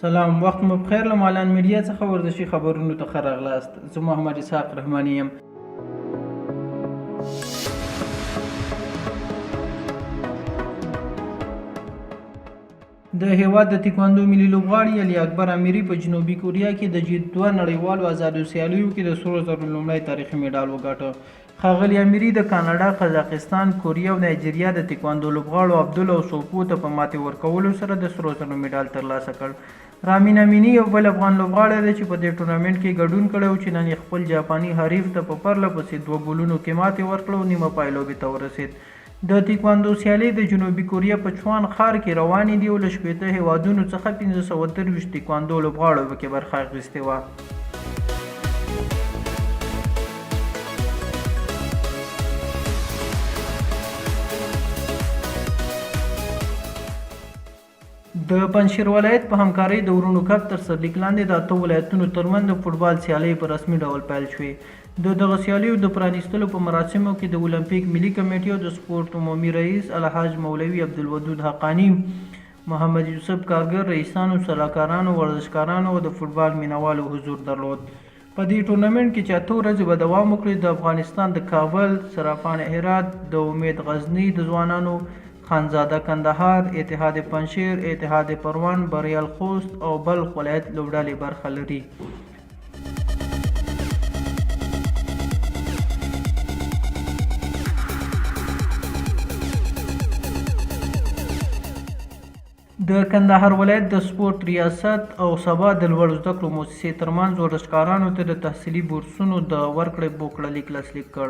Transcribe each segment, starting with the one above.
سلام وخت مو بخیر له مالان میډیا څخه ورزشي خبرونو ته ښه راغلاست. زه محمد اسحاق رحماني یم. د هیواد د تکواندو ملي لوبغاړي علي اکبر امیري په جنوبي کوریا کې د جي 2 نړیوالو ازادو سیالیو کې د سرو زرو لومړی تاریخي مډال وګاټه. ښاغلي امیري د کاناډا، قزاقستان، کوریا او نایجریا د تکواندو لوبغاړو عبدل او سوپو ته په ماتې ورکولو سره د سرو زرو مډال ترلاسه کړ. رامین امیني یو بل افغان لوبغاړی دی چې په دې ټورنمنټ کې ګډون کړی و چې نن یې خپل جاپاني حریف ته په پرله پسې دوه ګولونو کې ماتې ورکړه او نیمه پایلوبې ته ورسېد. د تکواندو سیالۍ د جنوبي کوریا په چوان ښار کې روانې دي او له 60 هېوادونو څخه 523 تکواندو لوبغاړو پکې برخه اخیستې وه. د پنجشیر ولایت په همکارۍ د وروڼو کپ تر سرلیک لاندې د اتو ولایتونو ترمنځ د فوټبال سیالۍ په رسمي ډول پیل شوې. د دغه سیالیو د پرانیستلو په مراسمو کې د المپیک ملي کمېټې او د سپورت عمومي رئیس الحاج مولوي عبدالودود حقاني، محمد یوسف کارګر، رئیسانو، سلاکارانو، ورزشکارانو او د فوټبال مینهوالو حضور درلود. په دې ټورنمنټ کې چې اته ورځې به دوام وکړي، د افغانستان د کابل، صرافان هرات، د امید غزني د ځوانانو، خانزاده کندهار، اتحاد پنجشیر، اتحاد پروان، بریال خوست او بلخ ولایت لوبډلې برخه لري. د کندهار ولایت د سپورت ریاست او سبا د لوړو زده کړو موسسې ترمنځ ورزشکارانو ته د تحصیلي بورسونو د ورکړې هوکړه لیک لاسلیک کړ.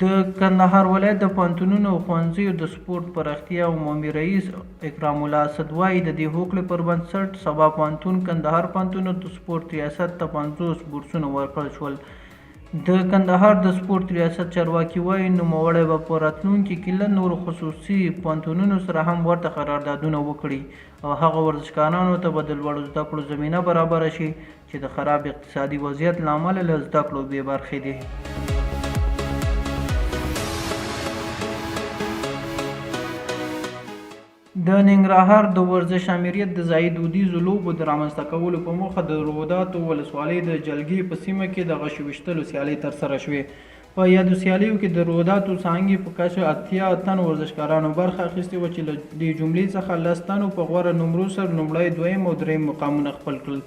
د کندهار ولایت د پوهنتونونو او ښوونځیو د سپورت پراختیا عمومي رئیس اکرام الله اسد وايي، د دې هوکړې پر بنسټ سبا پوهنتون، کندهار پوهنتون او د سپورت ریاست ته 50 بورسونه ورکړل شول. د کندهار د سپورت ریاست چارواکي وايي، نوموړی به په راتلونکي کې له نورو خصوصي پوهنتونونو سره هم ورته قراردادونه وکړي او هغه ورزشکارانو ته به د لوړو زده کړو زمینه برابره شي چې د خراب اقتصادي وضعیت له امله له زده کړو بې برخې دي. د ننګرهار د ورزش آمریت د ځايي دودیزو لوبو د رامنځته کولو په موخه د روداتو ولسوالۍ د جلګې په سیمه کې د غشو ویشتلو سیالۍ ترسره شوې. په یادو سیالیو کې د روداتو څانګې په کچه 80 تنو ورزشکارانو برخه اخیستې وه چې له دې جملې څخه لس تنو په غوره نمرو سره لومړی، دویم او دریم مقامونه خپل کړل.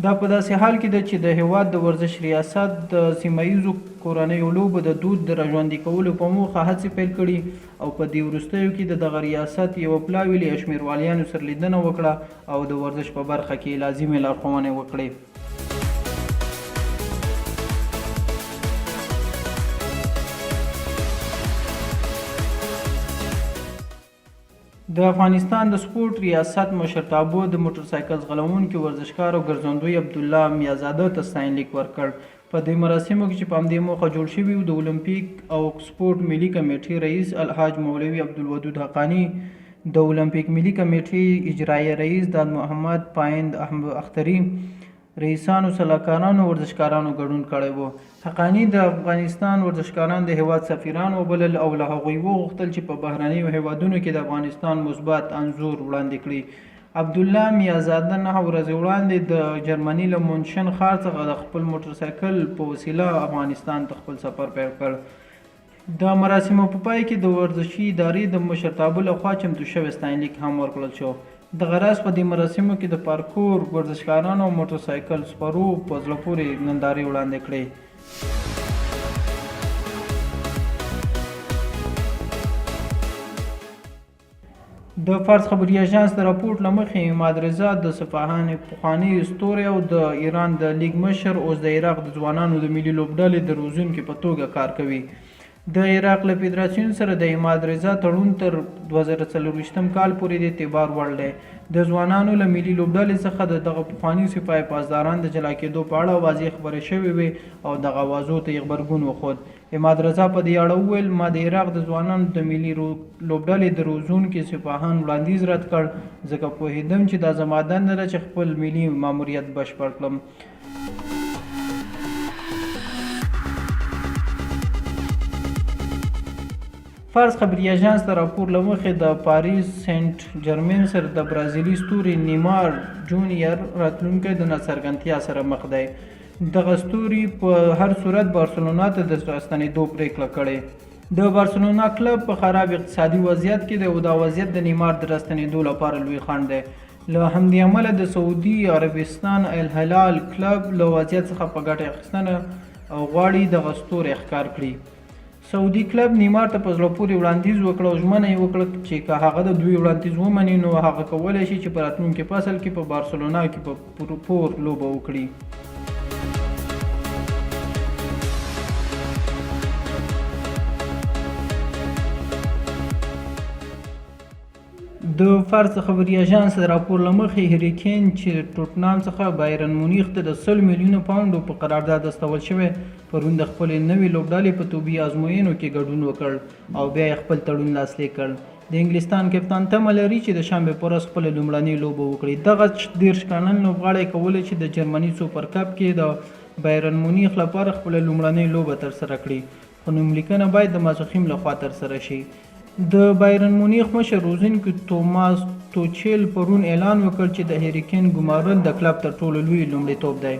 دا په داسې حال کې ده چې د هېواد د ورزش ریاست د سیمه ییزو کورنیو لوبو د دود د راژوندي کولو په موخه هڅې پیل کړي او په دې وروستیو کې د دغه ریاست یوه پلاوي له یو شمېر والیانو سره لیدنه وکړه او د ورزش په برخه کې یې لازمې لارښوونې وکړې. د افغانستان د سپورت ریاست مشرتابه د موټرسایکل ځغلوونکي ورزشکار او ګرځندوی عبدالله میازاده ته ستاینلیک ورکړ. په دې مراسمو کې چې په همدې موخه جوړ شوي وو، د المپیک او سپورت ملي کمېټې رئیس الحاج مولوي عبدالودود حقاني، د المپیک ملي کمېټې اجرایه رئیس داد محمد پایند اختري، رئیسانو، سلاکارانو او ورزشکارانو ګډون کړی وو. حقاني د افغانستان ورزشکاران د هېواد سفیران وبلل او له هغوی وغوښتل چې په بهرنیو هېوادونو کې د افغانستان مثبت انځور وړاندې کړي. عبدالله میازاده نهه ورځې وړاندې د جرمني له مونشن ښار څخه د خپل موټرسایکل په وسیله افغانستان ته خپل سفر پیل کړ. د مراسمو په پای کې د ورزشي ادارې د مشرتابه له خوا چمتو شوی ستاینلیک هم ورکړل شو. دغه راز په دې مراسمو کې د پارکور ورزشکارانو او موټرسایکل سپرو په زړه پورې نندارې وړاندې کړې. د فارس خبري اژانس د راپورټ له مخې عماد رضا د سپاهان پخوانی ستوری او د ایران د لیګ مشر اوس د عراق د ځوانانو د ملي لوبډلې د روزونکي په توګه کار کوي. د عراق له فدراسیون سره د عماد رضا تړون تر 2024 کال پورې د اعتبار وړ دی. د ځوانانو له ملي لوبډلې څخه د دغه پخواني سپاه پاسداران د جلا کېدو په اړه اوازې خپرې شوې وې او دغه اوازو ته یې غبرګون وښود. عماد رضا په دې اړه وویل، ما د عراق د ځوانانو د ملي لوبډلې د روزونکي سپاهان وړاندیز رد کړ، ځکه پوهېدم چې دا زما دنده ده چې خپل ملي ماموریت بشپړ کړم. فارس خبري اژانس د راپور له مخې د پاریس سینټ جرمین سره د برازیلي ستوري نیمار جونیر راتلونکی د ناڅرګندتیا سره مخ دی. دغه ستوري په هر صورت بارسلونا ته د راستنېدو پرېکړه کړې. د بارسلونا کلب په خراب اقتصادي وضعیت کې دی او دا وضعیت د نیمار د راستنېدو لپاره لوی خنډ دی. له همدې امله د سعودي عربستان الهلال کلب له وضعیت څخه په ګټه اخیستنه غواړي دغه ستوری ښکار کړي. سعودي کلب نیمار ته په زړه پورې وړاندیز وکړ او ژمنه یې وکړه چې که هغه د دوی وړاندیز ومني نو هغه کولی شي چې په راتلونکي فصل کې په بارسلونا کې په پور لوبه وکړي. د فارس خبري اژانس د راپور له مخې هري کین چې له ټوټنام څخه بایرن مونیخ ته د 100 میلیونه پاونډو په قرارداد استول شوی، پرون د خپلې نوې لوبډلې په طبي ازموینو کې ګډون وکړ او بیا یې خپل تړون لاسلیک کړ. د انګلستان کپتان تمه لري چې د شنبې پر ورځ خپله لومړنۍ لوبه وکړي. دغه 30 کلن لوبغاړی کولی شي د جرمني سوپر کپ کې د بایرن مونیخ لپاره خپله لومړنۍ لوبه ترسره کړي، خو نوملیکنه باید د ماسپښین له خوا ترسره شي. د بایرن مونیخ مشر روزونکي توماس توچیل پرون اعلان وکړ چې د هري کین ګمارل د کلب تر ټولو لوی لومړیتوب دی.